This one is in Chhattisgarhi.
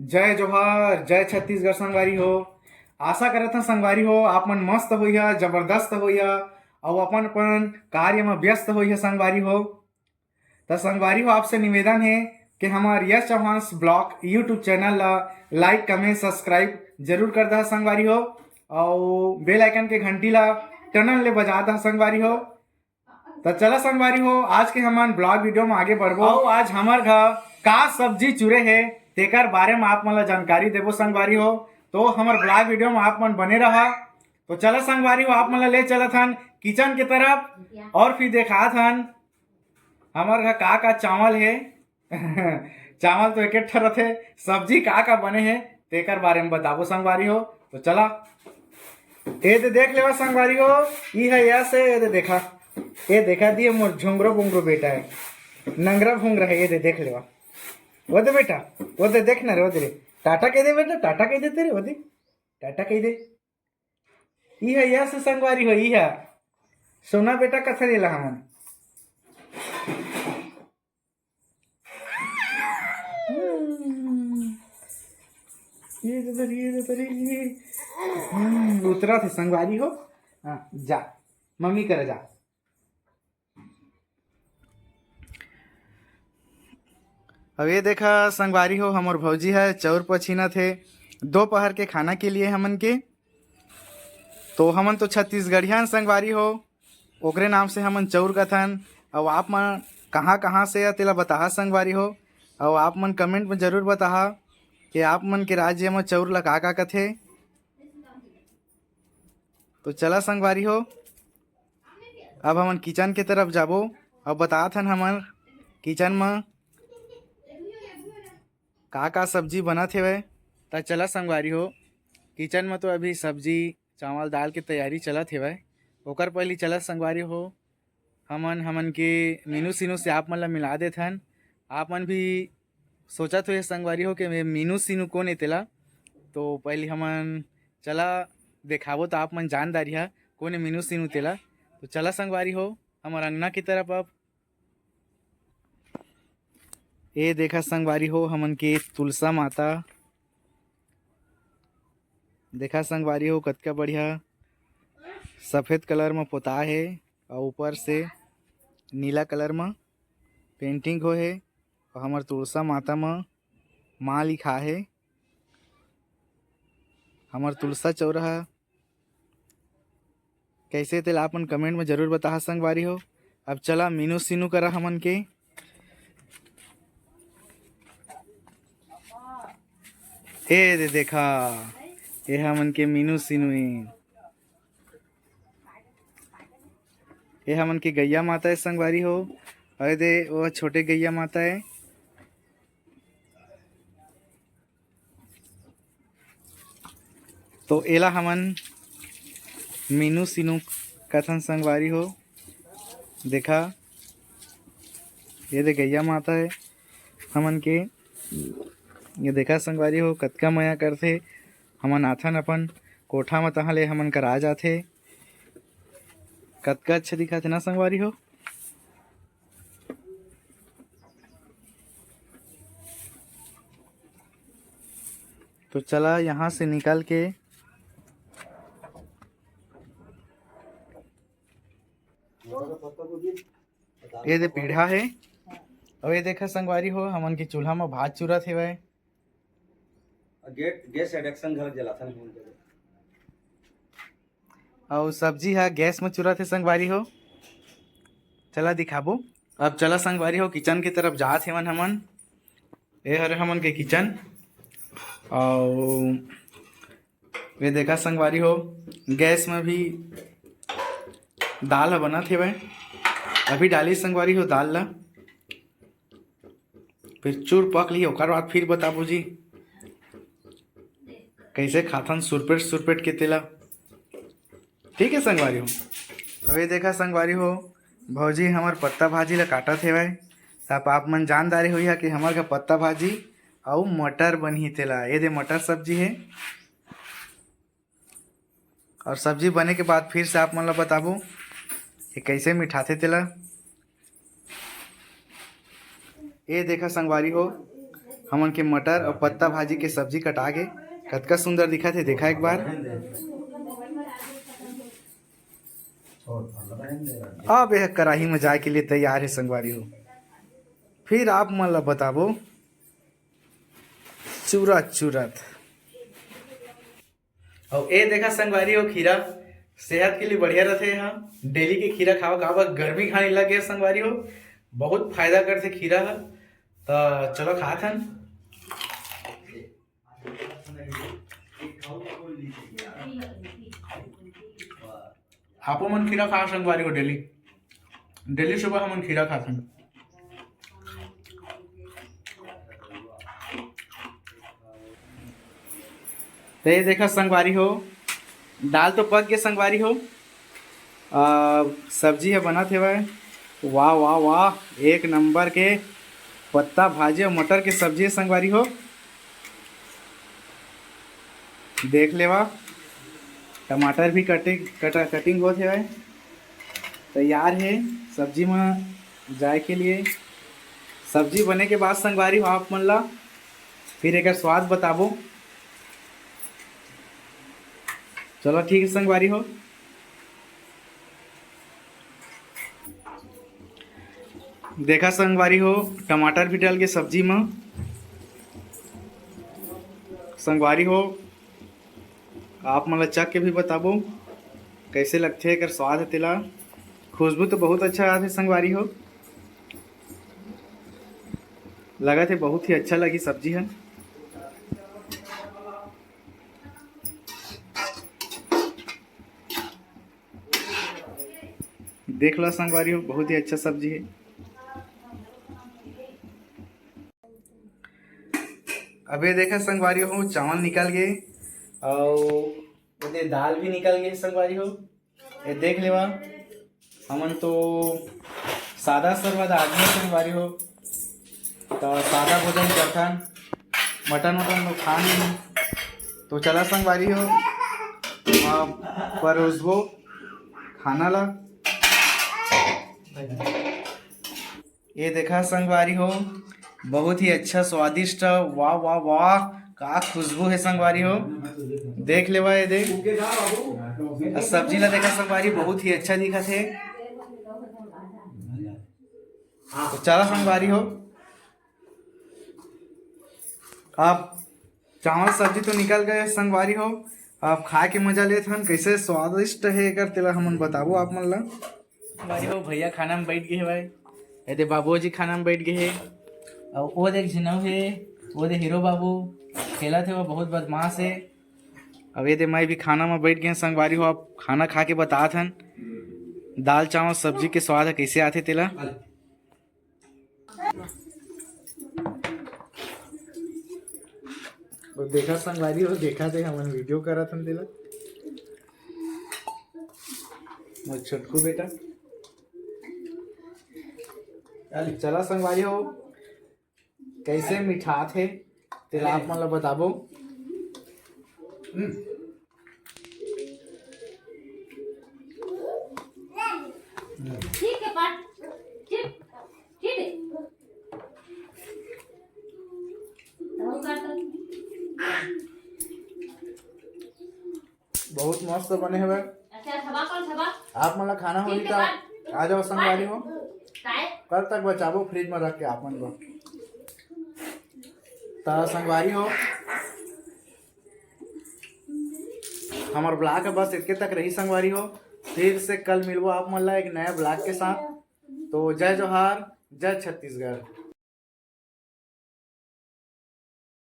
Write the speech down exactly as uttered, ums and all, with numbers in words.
जय जोहार, जय छत्तीसगढ़ संगवारी हो। आशा करत हन संगवारी हो, आप मन मस्त होइहा, जबरदस्त होइहा, अउ अपन अपन कार्य म व्यस्त होइहा संगवारी हो। त संगवारी हो, आपसे निवेदन हे कि हमर यश चौहान ब्लॉग YouTube चैनल ला लाइक, कमेंट, सब्सक्राइब जरूर कर दहा संगवारी हो, अउ बेल आइकन के घंटी ला टनन ले बजा दहा संगवारी हो। त चला संगवारी हो, आज के हमन ब्लॉग वीडियो में आगे बढ़बो। अउ आज हमर घर का सब्जी चुरे हे, तेकर बारे में आप मन ला जानकारी देबो संगवारी हो। तो हमर ब्लॉग वीडियो में आप मन बने रहा। तो चला संगवारी हो, आप मन ला ले चलत हन किचन के तरफ और फिर देखात हन हमर घर का का चावल हे। चावल तो एक ठा रथे, सब्जी का का बने हे तेकर बारे में बताबो संगवारी हो। तो चला, ए दे देख लेवा संगवारी हो, ई है यस है, ए दे देखा, ए देखा दिए मोर झोंगरो बोंगरो बेटा है, नंगरा भोंगरा है, ए दे देख लेवा, वो दे बेटा, वो दे देख ना रे, वो दे रे, टाटा कह दे बेटा, टाटा कह दे तेरे, वो दे, टाटा कह दे। ई है यस संगवारी हो, ई है सोना बेटा कथन एला हमन। हम्म, ये तो धर, ये तो धर, ये। हम्म, उतरा थे संगवारी हो। हाँ, जा, मम्मी करे जा। अब ये देखा संगवारी हो, हमर भौजी है चौर पछीना थे दोपहर के खाना के लिए हमन के। तो हमन तो छत्तीसगढ़िया संगवारी हो, ओकरे नाम से हमन चौर कथन। अउ आप मन कहाँ कहाँ से या तेला बताहा संगवारी हो, अउ आप मन कमेंट में जरूर बताहा कि आप मन के राज्य में चौर ला का का कथे। तो चला संगवारी हो, अब हमन किचन के तरफ जाबो। अब बतात हन हमन किचन में का का सब्जी बनत हेवय। त चला संगवारी हो, किचन में तो अभी सब्जी, चावल, दाल के तैयारी चलत हेवय। ओकर पहली चला संगवारी हो, हमन हमन के मीनू सीनू से आप मन ला मिला देथन। आप मन भी सोचत हो संगवारी हो कि मीनू सीनू कोन ए तेला। तो पहली हमन चला देखाबो, तो आप मन जान डारिहा कोन ए मीनू सीनू तेला। तो चला संगवारी हो, हमर अंगना की तरफ अब। ए देखा संगवारी हो, हमन के तुलसा माता। देखा संगवारी हो, कतका बढ़िया सफेद कलर म पोता हे अउ ऊपर से नीला कलर म पेंटिंग होए हे। अउ हमर तुलसा माता म माँ लिखा हे। हमर तुलसा चौरा ह कैसे तेला आप मन कमेंट में जरूर बताहा संगवारी हो। अब चला मीनू सीनू करा हमन के। ए दे देखा, ए हमन के मीनू सीनू ए। ए हमन के गैया माता है संगवारी हो। अरे दे, वो छोटे गैया माता है। तो एला हमन मीनू सीनू कथन संगवारी हो। देखा, ये दे गैया माता है हमन के। ये देखा संगवारी हो, कतका मया करथे। हमन आथन अपन कोठा म, तहाँ ले हमन करा जाथे। कतका अच्छा दिखत हे ना संगवारी हो। तो चला यहाँ से निकल के ये दे पीढ़ा हे। अउ ये देखा संगवारी हो, हमन के चूल्हा म भात चुरत हेवय। गे-, गैस induction घलो जलाथन हमन के। अउ सब्जी ह गैस म चुरत हे संगवारी हो। चला दिखाबो। अब चला संगवारी हो, किचन के तरफ जात हेवन हमन। ए हरे हमन के किचन। अउ ये देखा संगवारी हो, गैस में भी दाल ह बनत हेवय। अभी डाली संगवारी हो दाल ला, फिर चूर पक ली, ओकर बाद फिर बताबो जी कैसे खाथन सुरपेट सुरपेट के तेला। ठीक है संगवारी हो, अब ये देखा संगवारी हो, भौजी हमर पत्ता भाजी ला काटत हेवय। त आप, आप मन जानदारी होइहा कि हमर घर पत्ता भाजी अउ मटर बनही तेला। ये दे मटर सब्जी हे। और सब्जी बने के बाद फिर से आप मन ला बताबो कि कैसे मिठाथे तेला। ये देखा संगवारी हो, हमन के मटर अउ पत्ता भाजी के सब्जी कटा गे, कतका सुंदर दिखत हे, देखा एक बार। अब यह कढ़ाई में जाए के लिए तैयार हे संगवारी हो। फिर आप मन ला बताबो चूरा चूरत। अउ ए देखा संगवारी हो, खीरा सेहत के लिए बढ़िया रथे। एहा डेली के खीरा खाओ, काबर गर्मी घानी लग गए संगवारी हो, बहुत फायदा करथे खीरा ह। त चलो खात हन। आपो मन खीरा खा संगवारी हो, डेली, डेली सुबह हमन खीरा खाथन। तो ये देखा संगवारी हो, दाल तो पक गए संगवारी हो, आ, सब्जी है बनत हेवय। वाह वाह वाह, एक नंबर के पत्ता भाजी और मटर के सब्जी है संगवारी हो। देख लेवा, टमाटर भी कटिंग कटा कटिंग होत हेवय, तैयार है सब्जी में जाए के लिए। सब्जी बने के बाद संगवारी हो, आप मन ला फिर एकर स्वाद बताबो। चलो ठीक है संगवारी हो, देखा संगवारी हो, टमाटर भी डल के सब्जी में। संगवारी हो, आप मन ला चख के भी बताबो कैसे लगथे एकर स्वाद है तेला। खुशबू तो बहुत अच्छा आथे संगवारी हो, लगत हे बहुत ही अच्छा लगी सब्जी है। देख लो संगवारी हो, बहुत ही अच्छा सब्जी है। अब ये देखा संगवारी हो, चावल निकल गए और ये दाल भी निकल गए संगवारी हो। ये देख लेवा, हमन तो सादा सर्वदा आदमी संगवारी हो, तो सादा भोजन करथन, मटन वटन तो खा नहीं। तो चला संगवारी हो, अब परोसबो खाना ला। ये देखा संगवारी हो, बहुत ही अच्छा स्वादिष्ट। वाह वाह वाह, का खुशबू है संगवारी हो। देख लेवा ये देख, आ सब्जी ला देखा संगवारी, बहुत ही अच्छा दिखत है। तो चला संगवारी हो, आप चावल सब्जी तो निकल गए संगवारी हो, आप खा के मजा लेत हन, कैसे स्वादिष्ट है एकर, तेला हमन बताबो आप मन ला। संगवारी हो, भैया खाना में बैठ गए हे भाई, ए दे बाबूजी खाना में बैठ गए हे, और वो देख झिनव हे, वो दे हीरो बाबू खेलत हे, वो बहुत बदमाश है। अब ये दे मैं भी खाना में बैठ गए संगवारी हो, आप खाना खा के बतात हन दाल चावल सब्जी के स्वाद है कैसे आथे तेला। वो देखा संगवारी हो, देखा थे हमन वीडियो करत हन तेला। मोर छोटकू बेटा, चला संगवारी हो, कैसे मिठात हे तेला आप मन ला बताबो। ठीक है पाठ, ठीक, ठीक है। बहुत मस्त बने हवे। अच्छा, छबा कौन छबा? आप मन ला खाना होही त आ जाओ संगवारी हो। कब तक बचाबो फ्रिज में रख के आप मन बर। त संगवारी हो, हमर ब्लॉग बस इतके तक रही संगवारी हो। फिर से कल मिलबो आप मन ला एक नया ब्लॉग के साथ। तो जय जोहार, जय छत्तीसगढ़।